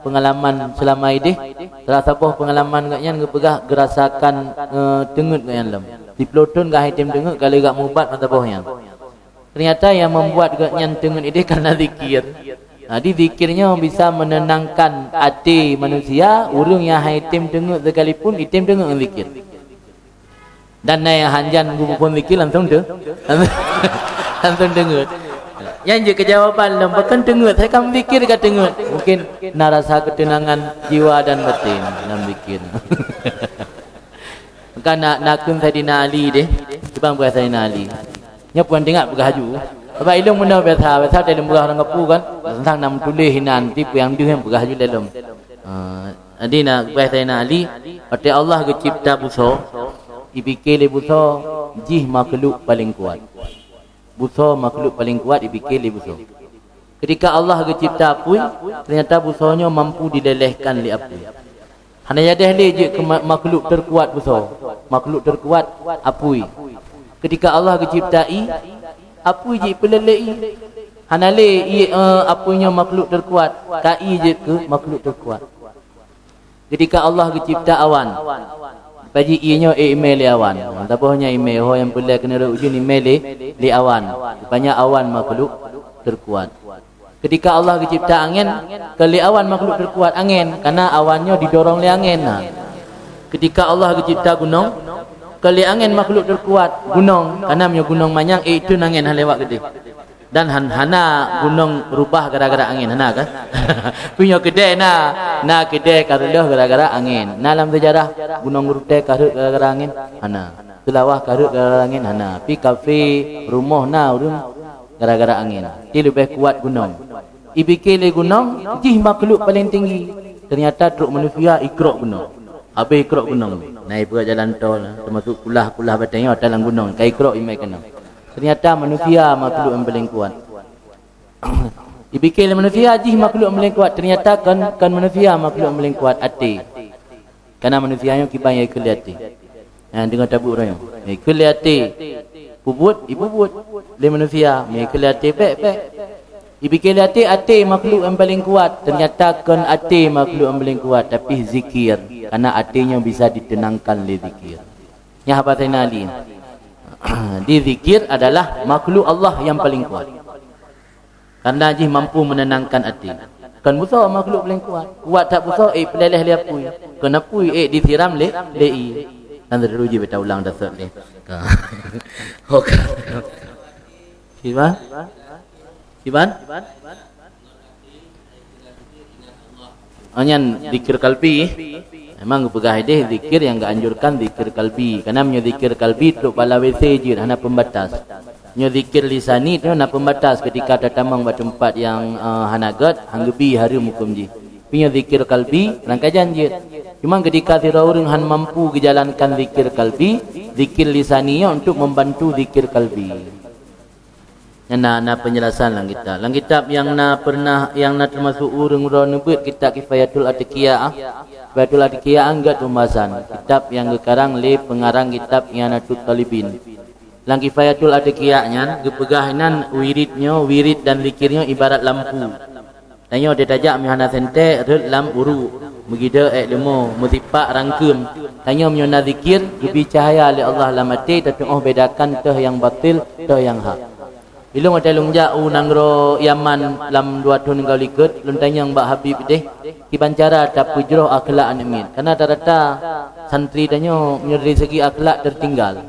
pengalaman selama ideh, salah saboh pengalaman gobnyan geupeugah geurasakan, eh, teungeut gobnyan lom. Siplôh thon ka item teungeut ka lheueh gak mubat mata boh nyan. Ternyata yang membuat gobnyan teungeut ideh karena zikir. Jadi zikir nyoe bisa menenangkan até manusia, ureuëng nyang hai item teungeut sekalipun item teungeut ngon zikir. Dan na nyang hanjan geuphon zikir langsung tu. Langsung teungeut. Nyan jeuet keu jawaban lom, pakon teungeut, hai ka meuzikir ka teungeut. Mungkin na rasa keuteunangan jiwa dan batin lam zikir. Maka na, na kheun Saidina Ali deh, cubang peugah Saidina Ali. Nyoe puan teuingat peugah haju. Sabab ilong meunoe biasa, biasa dalam peugah ureuëng kapu kan, teuntang na meutuléh inan, tapi peue nyang deuh peugah haju dalam. Ah, jadi na peugah Saidina Ali, watée Allah geucipta busoe, jipike lé busoe jih makhluk paleng kuat. Busoe makhluk paleng kuat jipike lé busoe. Ketika Allah geucipta apui, ternyata busoe nyoe mampu dilelehkan lé apui. Hana yadeh lé jeuet keu ma-, makhluk terkuat busoe, makhluk terkuat apui. Ketika Allah geucipta ie, apui jih peuleleh ie. Hana lé ie, eh, apui nyoe makhluk terkuat, ka ie jeuet keu makhluk terkuat. Ketika Allah geucipta awan, paji ie nyoe imé lé awan. Taboh nyan imé, ho nyang peulé keuneurok ujeuen imé lé, lé awan. Rupanya awan makhluk terkuat. Ketika Allah geucipta angén, kon lé awan makhluk teukuat angén, karena awan nyoe didorong lé angén. Nah, ketika Allah geucipta gunong, kon lé angén makhluk teukuat gunong, karena meunyoe gunong manyang, eh, itu angén hana lewat keudeh. Dan han-, hana gunong rubah gara-gara angén, hana kan? Meunyoe keudeh na, na keudeh ka reuloh gara-gara angén. Na lam sejarah gunong Rutée ka rhot gara-gara angén? Hana. Seulawah ka rhot gara-gara angén? Hana. Pi kafé, rumoh na ureuëng gara-gara angén. Ti leubeh kuat gunong. Ipike lé gunong, jih makhluk paléng tinggi. Teunyata trok manusia ikrok gunong. Habéh ikrok gunong. Na ibuet jalan tol, teumasuk kulah-kulah batée nyoe ata lam gunong, ka ikrok imai keunoe. Teunyata manusia makhluk nyang paléng kuat. Ipike lé manusia jih makhluk nyang paléng kuat, teunyata kon, kon manusia makhluk nyang paléng kuat, até. Karena manusia nyoe kiban nyang ikheun lé até. Nyang deungoe tabu uroe nyoe. Ikheun lé até, peubuet, ipeubuet. Lé manusia, meunyoe ikheun lé até, bék, bék. Ipike lé até, até makhluk nyang paléng kuat. Teunyata kon até makhluk nyang paléng kuat, tapi zikir. Karena até nyoe bisa diteunangkan lé zikir. Nyan haba Saidina Ali. Di zikir adalah makhluk Allah nyang paléng kuat. Karena jih mampu menenangkan até. Kon busoe makhluk paléng kuat. Kuat that busoe, eh, peuleuleh lé apui. Kon apui, eh, disiram lé, lé ié. Kan teudeungoe jih beta ulang dasar lé. Ka. Oke. Kiban? Kiban? Oh, nyan zikir kalbi. Memang geupeugah ideh zikir nyang geuanjurkan zikir kalbi. Karena meunyoe zikir kalbi trok bak lawét jeuet, hana pembatas. Nyoe zikir lisani tu na pembatas, ketika tatamong bak teumpat nyang, eh, hana gét, han geubi hareuem huköm jih. Tapi nyoe zikir kalbi, rangkajan jeuet. Cuma ketika sidroe ureuëng han mampu geujalankan zikir kalbi, zikir lisani nyoe untuk membantu zikir kalbi. Nyan na, na penjelasan lam kitab. Lam kitab nyang na pernah, nyang na teumasuk ureuëng droe neubeuet kitab Kifayatul Atqiya, ah. Kifayatul Atqiya, ah, gét pembahasan. Kitab nyang geukarang lé pengarang kitab I'anatut Talibin. Lam Kifayatul Atqiya nyan geupeugah inan wirid nyoe, wirid dan zikir nyoe ibarat lampu. Tanyoe teutajak meuhana seuntée rhot lam uruek, meugidée ék leumo, meusipak rangkeum. Tanyoe meunyoe na zikir, geubi cahya lé Allah lam até, tatuoh bedakan toh nyang batil, toh nyang hak. Ilong watée lôn jak u nanggroe Yaman lam dua thon ka likot, lôn tanyong bak Habib deh, kiban cara tapeujroh akhlak aneuk miet. Karena rata-rata santri tanyoe meunyoe dari segi akhlak tertinggal.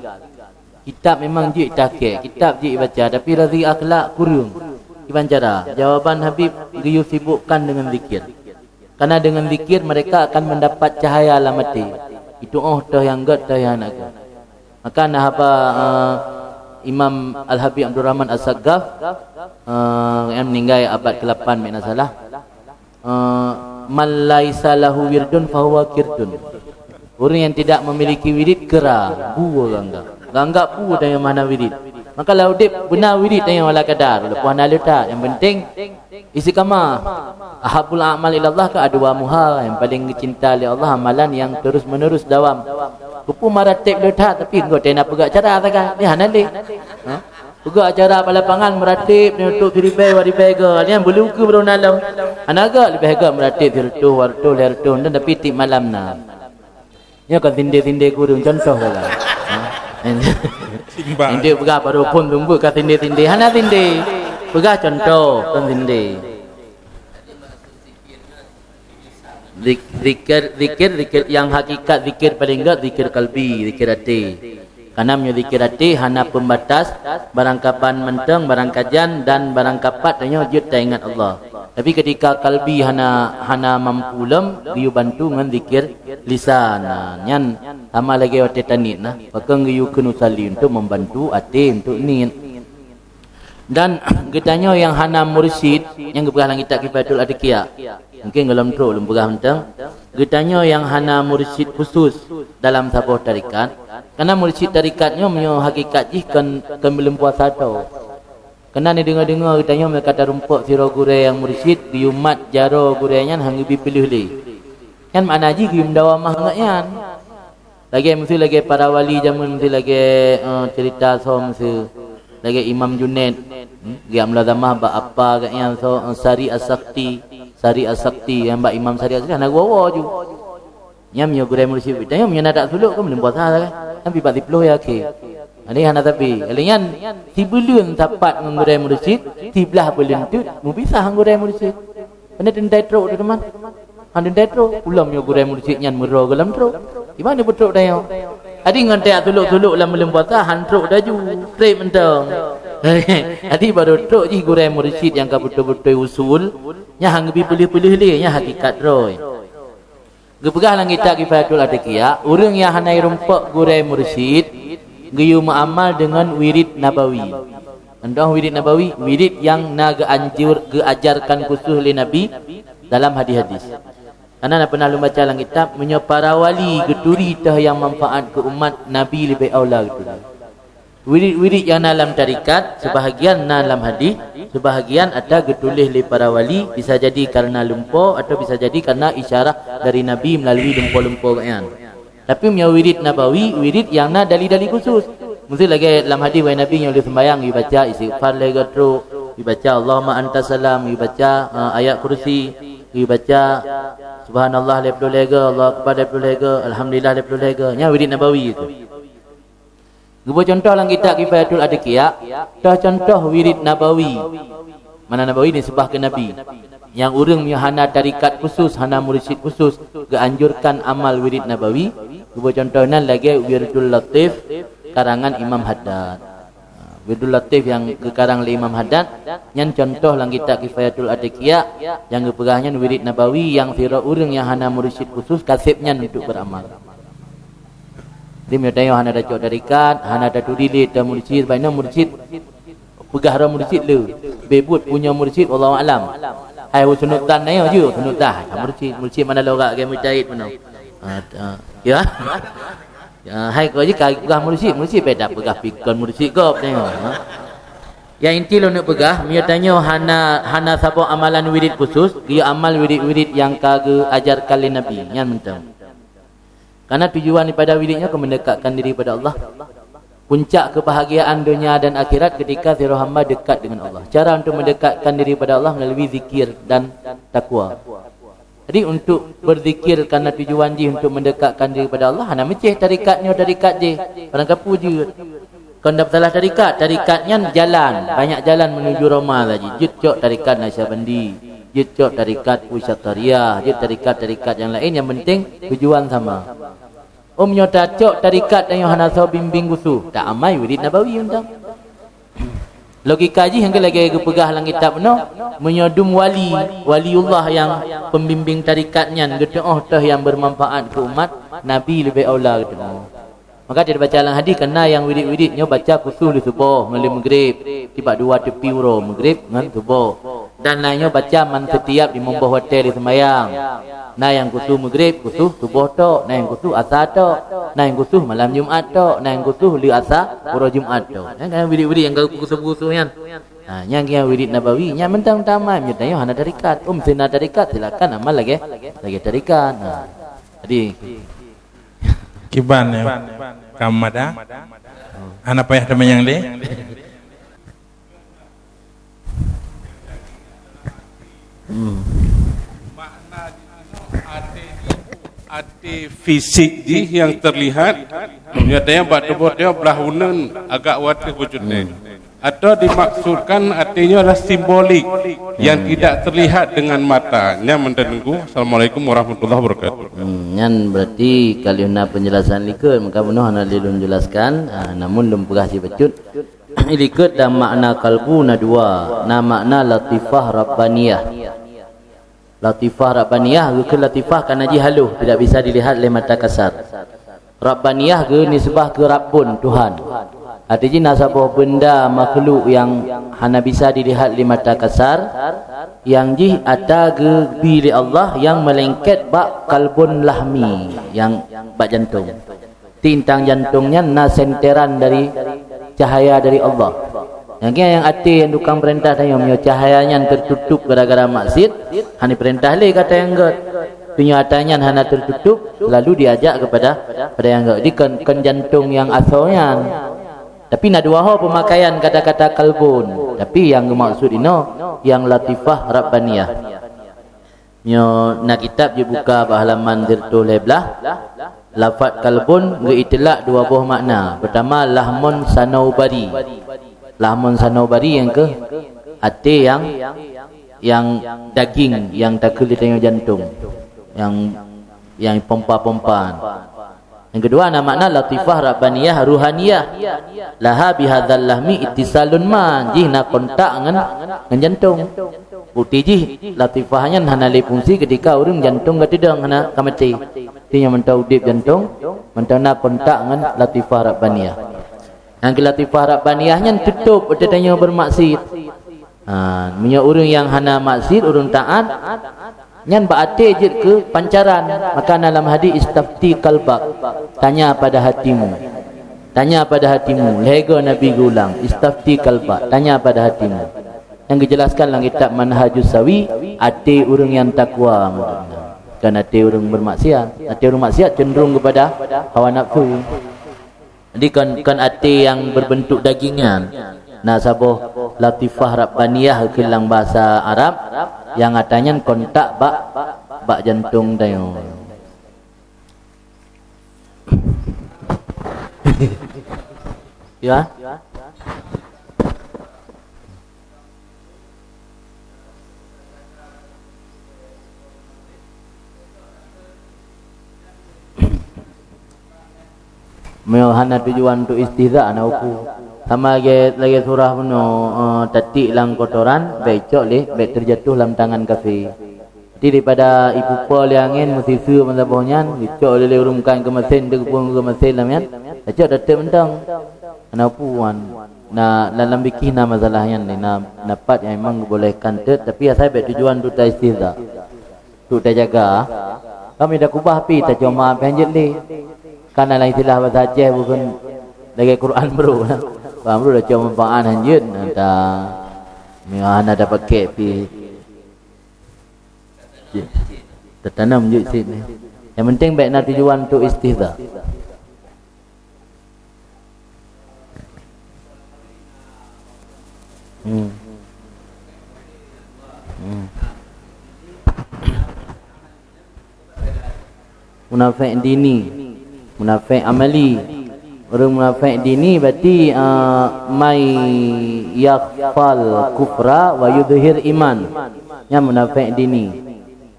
Kitab memang jeuet takée, kitab jeuet baca, tapi dari akhlak kureueng. Kiban cara? Jawaban Habib geuyue sibukkan deungon zikir. Karena deungon zikir mereka akan mendapat cahaya lam até. Itu oh toh nyang gét, toh nyang hana gét. Maka na haba, eh, Imam Al-Habib Abdul Rahman As-Saggaf, eh, nyang meninggai abad kelapan, bila salah. Eh, "Man laisa lahu wirdun fahuwa kirdun." Ureuëng yang tidak memiliki wirid kera, bu geuanggap. Geuanggap bu dan nyang mana wirid. Maka lam udeb beuna wirid dan nyang wala kadar, walaupun hana leutat. Yang penting istiqamah. Ahabul a'mal ilallah ka adwamuha, yang paling dicinta oleh Allah amalan yang terus-menerus dawam. Kupu maratib leutat, tapi enggak tena peugah cara sagai. Ni hana lé. Ha? Peugah acara bak lapangan meratib, nyoe untuk siribèe, dua ribèe go. Nyan bulu ke baru nalong. Hana gak leubeh gak meratib sireutôh, dua reutôh, lhèe reutôh, dan tapi tiep malam na. Nyoe kan sindé-sindé kureueng contoh lah. Ha? Seimbang. Indak peugah baru phon tumbuk ka sindé-sindé. Hana sindé. Peugah contoh, kon sindé. Zik-, zikir, zikir, zikir, yang hakikat zikir paling gét zikir kalbi, zikir até. Karena meunyoe zikir até hana pembatas, barang kaban mantong, barang kajan dan barang kapat tanyoe jeuet taingat Allah. Tapi ketika kalbi hana, hana mampu lom, geuyue bantu ngon zikir lisan. Nah, nyan sama lagèe watèe taniet nah, pakon geuyue kheun usalli untuk membantu até untuk niet. Dan geutanyoe nyang hana mursyid, nyang geupeugah lam kitab Kifayatul Adqiya. Mungkin gohlom trok lôn peugah mantong. Geutanyoe nyang hana mursyid khusus dalam saboh tarekat. Karena mursyid tarekat nyoe meunyoe hakikat jih kon, kon buleuen puasa tho. Karena neudeungoe-deungoe geutanyoe meunyoe ka tarumpok sidroe gurèe nyang mursyid, geuyue mat jaroe gurèe nyan han geubi peuleueh lé. Nyan makna jih geuyue meudawa mah ngon nyan. Lagèe miseue lagèe para wali jameun miseue lagèe, eh, cerita soe miseue lagèe Imam Junaid, hmm, geujak mulazamah bak apa geuh nyan soe, eh, Sari As-Sakti, Sari As-Sakti nyang bak Imam Sari As-Sakti hana geuwoe ju. Nyan meunyoe gurèe mursyid tanyoe meunyoe na that sulok kan buleuen puasa kan. Tapi bak siplôh ya akhé. Jadi hana sabe. Lheueh nyan, sibuleuen sapat ngon gurée mursyid, siblah buleuen teuk meupisah ngon gurée mursyid. Keuneuk teuntée trok tu teuma. Han teuntée trok, ulôn nyoe gurée mursyid nyan meudroe gohlom trok. Di mana beutrok tanyoe? Jadi ngon tajak sulok-sulok lam buleuen puasa, han trok laju, treb mantong. Jadi barô trok jih gurée mursyid nyang ka beutôi-beutôi usul, nyan han geubi peuleueh-peuleueh lé, nyan hakikat droe. Geupeugah lam kitab Kifayatul Adqiya, ureuëng nyang hana jirumpok gurée mursyid, geuyue meuamal deungon wirid nabawi. Contoh wirid nabawi, wirid nyang na geuanjur, geuajarkan khusus lé Nabi dalam hadis-hadis. Karena na pernah lôn baca lam kitab, meunyoe para wali geuturi teuh nyang manfaat keu umat, Nabi leubeh aula geuturi. Wirid-wirid nyang na lam tarekat, seubahagian na lam hadis, seubahagian ata geutuléh lé para wali, bisa jadi kareuna lumpo atau bisa jadi kareuna isyarah dari Nabi meulalu lumpo-lumpo gobnyan. Tapi meunyoe wirid nabawi, wirid nyang na dali-dali khusus. Miseu lagée lam hadis, wahai Nabi, nyoe lheueh seumbahyang, geubaca istighfar lhée goe trok, geubaca Allahumma anta salam, geubaca, eh, ayat kursi, geubaca subhanallah lhée ploh lhée goe, Allahu akbar lhée ploh lhée goe, alhamdulillah lhée ploh lhée goe. Nyan wirid nabawi tu. Geuboh contoh lam kitab Kifayatul Adqiya, toh contoh wirid nabawi. Mana nabawi nisbah keu Nabi. Nyang ureuëng meunyoe hana tarekat khusus, hana mursyid khusus, geuanjurkan amal wirid nabawi. Geuboh contoh nan lagée Wirdul Latif karangan Imam Haddad. Wirdul Latif nyang geukarang lé Imam Haddad, nyan contoh lam kitab Kifayatul Adqiya nyang geupeugah nyan wirid nabawi nyang sidroe ureuëng nyang hana mursyid khusus kaseb nyan untuk beramal. Jadi meunyoe tanyoe hana tacok tarekat, hana taturi lé teuh mursyid, bah inoe mursyid, peugah droe mursyid le, beubuet punya mursyid, wallahu alam. Hai husnuzan tanyoe jeuet, husnuzan. Mursyid, mursyid mana logak ke mujtahid meunoe. Ah, ah, ya. Ya, hai ko jih ka peugah mursyid, mursyid beda peugah pikon mursyid gob tanyoe. Ha? Yang inti lôn peugah, meunyoe tanyoe hana, hana saboh amalan wirid khusus, geuyue amal wirid-wirid nyang ka geuajarkan lé Nabi, nyan mantong. Karena tujuan daripada wirid nyoe keu mendekatkan diri pada Allah. Puncak kebahagiaan dunia dan akhirat ketika sidroe hamba dekat dengan Allah. Cara untuk mendekatkan diri pada Allah melalui zikir dan takwa. Jadi untuk berzikir karena tujuan jih untuk mendekatkan diri pada Allah, hana meucéh tarekat nyoe tarekat jéh, barang kapeue jeuet. Kon dap salah tarekat, tarekat nyan jalan, banyak jalan menuju Roma saji. Jeuet cok tarekat Naqsyabandi, jeuet cok tarekat Syatariah, jeuet tarekat-tarekat nyang laén, yang penting tujuan sama. Om nyoe tacok tarekat dan nyoe hana soe bimbing khusus, tak amai wirid nabawi mantong. Logika jih nyang lagée geupeugah lam kitab nyoe, meunyoe dum wali, waliullah nyang pembimbing tarekat nyan geutuoh teuh nyang bermanfaat keu umat, Nabi leubeh aula geutuoh. Maka dibaca lam hadis, keu na nyang wirid-wirid nyoe baca khusus lheueh suboh ngon lheueh meugreb, tibak dua tepi uroe meugreb ngon suboh. Dan na nyoe baca man setiap limong boh watée lheueh seumayang. Na nyang khusus meugreb, khusus suboh tok, na nyang khusus asa tok, na nyang khusus malam Jumat tok, na nyang khusus lheueh asa uroe Jumat tok. Nyan kan wirid-wirid nyang khusus-khusus nyan. Ha, nyan nyang wirid nabawi, nyan mantong tamai, meunyoe tanyoe hana tarekat. Om sina tarekat, silakan amal lagée, lagée tarekat. Ha. Jadi, kiban ya, Kamada. Hana payah teumanyang lé. Hmm. Makna di sinoe até, até fisik jih nyang terlihat, nyatanya bak tuboh dia belah uneun agak wateuh bujut nyan. Atau dimaksudkan até nyoe adalah simbolik yang tidak terlihat dengan mata. Nyan mantong teungku. Assalamualaikum warahmatullahi wabarakatuh. Hmm, nyan berarti ka lheueh na penjelasan likot, maka bunoe hana lé lôn jelaskan, ah, namun lôn peugah sibacut. Likot dan makna kalbu na dua, na makna latifah rabbaniyah. Latifah rabbaniyah, geukheun latifah kana jih halôh, tidak bisa dilihat lé mata kasar. Rabbaniyah geunisbah keu Rabbun, Tuhan. Arti jih na saboh beunda makhluk nyang hana bisa dilihat lé mata kasar, nyang jih ata geubi lé Allah nyang meulengket bak kalbun lahmi, nyang bak jantong. Tintang jantong nyan na senteran dari cahaya dari Allah. Nyang kira nyang até nyang tukang peurintah tanyoe, meunyoe cahaya nyan teututup gara-gara maksiet, hana peurintah lé kata nyang gét. Meunyoe ata nyan hana teututup, selalu diajak kepada, pada nyang gét. Jadi kon, kon jantong nyang asoe nyan. Tapi na dua ho peumakaian kata-kata kalbun. Tapi nyang geumaksud inoe, nyang latifah rabbaniyah. Nyoe na kitab jibuka bak halaman siratoh lhée blaih. Lafaz qalbun geuitilak dua boh makna. Pertama, lahmun sanaubari. Lahmun sanaubari nyang keuh até nyang, nyang daging, nyang takheun lé tanyoe jantong, nyang, nyang pompa-pompaan. Nyang keudua na makna latifah rabbaniyah ruhaniyah. Laha bihadzal lahmi ittisalun ma, jih na kontak ngon, ngon jantong. Bukti jih latifah nyan hana lé fungsi ketika ureuëng jantong ka teudong, hana ka maté. Artinya mantong udeb jantong, mantong na kontak ngon latifah rabbaniyah. Nyang keu latifah rabbaniyah nyan teutôb watée tanyoe beurmaksiet. Ha, meunyoe ureuëng nyang hana maksiet, ureuëng taat, nyan bak até jeuet keu pancaran. Maka na lam hadis, "Istafti qalbak", tanya pada hatimu. Tanya pada hatimu. Lhée goe Nabi geulang, "Istafti qalbak", tanya pada hatimu. Nyang geujeulaskan lam kitab Manhajus Sawi, até ureuëng nyang takwa maksudnya. Bukan até ureuëng beurmaksiat. Até ureuëng maksiat cenderung kepada hawa nafsu. Jadi kon, kon até nyang berbentuk daging nyan. Na saboh latifah rabbaniyah keu lam bahasa Arab, nyang ata nyan kontak bak, bak jantong tanyoe. Ya. Meunyoe hana tujuan untuk istihza, na uku. Sama lagée, lagée surah bunoe, eh, tatik lam kotoran, bék cok lé, bék terjatuh lam tangan kafé. Jadi daripada ipupo lé angén, meusiseu meusaboh nyan, geucok lé, lé ureuëng bukan keumasén, teugeupeueng keumasén lam nyan, tacok tateuk mantong. Hana puan. Na, lam, lam fikih na masalah nyan, na, na pat nyang memang geubolehkan teuk, tapi asai bék tujuan untuk taistihza. Untuk tajaga, kami dah kubah pi tacok maaf hanjeuet lé. Kan dalam istilah bahasa Aceh bukan lagée Quran bro. Quran bro dah cok manfaat hanjeuet, na ta, hana dah pakai pi. Cik, tatanam jeuet sit ni. Yang penting bék na tujuan untuk istihza. Hmm. Hmm. Munafék dini, munafék amali. Ureuëng munafék dini berarti, ah, may yakhfal kufra wa yudhhir iman. Nyan munafék dini.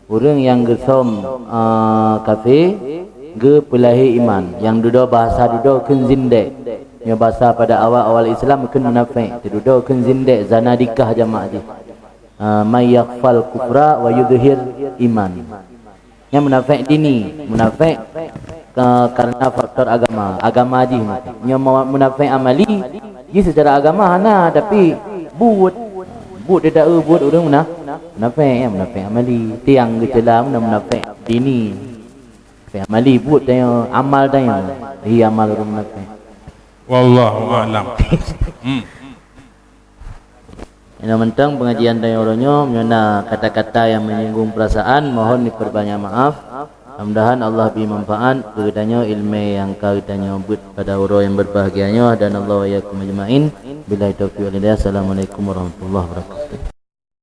Ureuëng nyang geusöm, ah, kafé, geupeulahé iman. Nyang dudoe bahasa dudoe kheun zindek. Nyoe bahasa pada awal-awal Islam kheun munafék. Dudoe kheun zindek, zanadikah jamak jih. Ah, may yakhfal kufra wa yudhhir iman. Nyan munafék dini, munafék, eh, karena faktor agama, agama jih. Nyoe mu-, munafék amali, jih secara agama hana, tapi buet, buet ditaeu buet ureuëng muna-, munafék, ya, munafék amali. Tiang geucela muna munafék dini. Munafék amali buet tanyoe, amal tanyoe. Hi amal ureuëng munafék. Wallahu a'lam. Hmm. Inoe mantong pengajian tanyoe uroe nyoe, meunyoe na kata-kata yang menyinggung perasaan, mohon diperbanyak maaf. Mudah-mudahan Allah beri manfaat keu geutanyoe ilmu yang ka geutanyoe buet pada uroe yang berbahagia nyoe, dan Allah wa iyyakum ajma'in. Billahi taufiq wal hidayah. Assalamualaikum warahmatullahi wabarakatuh.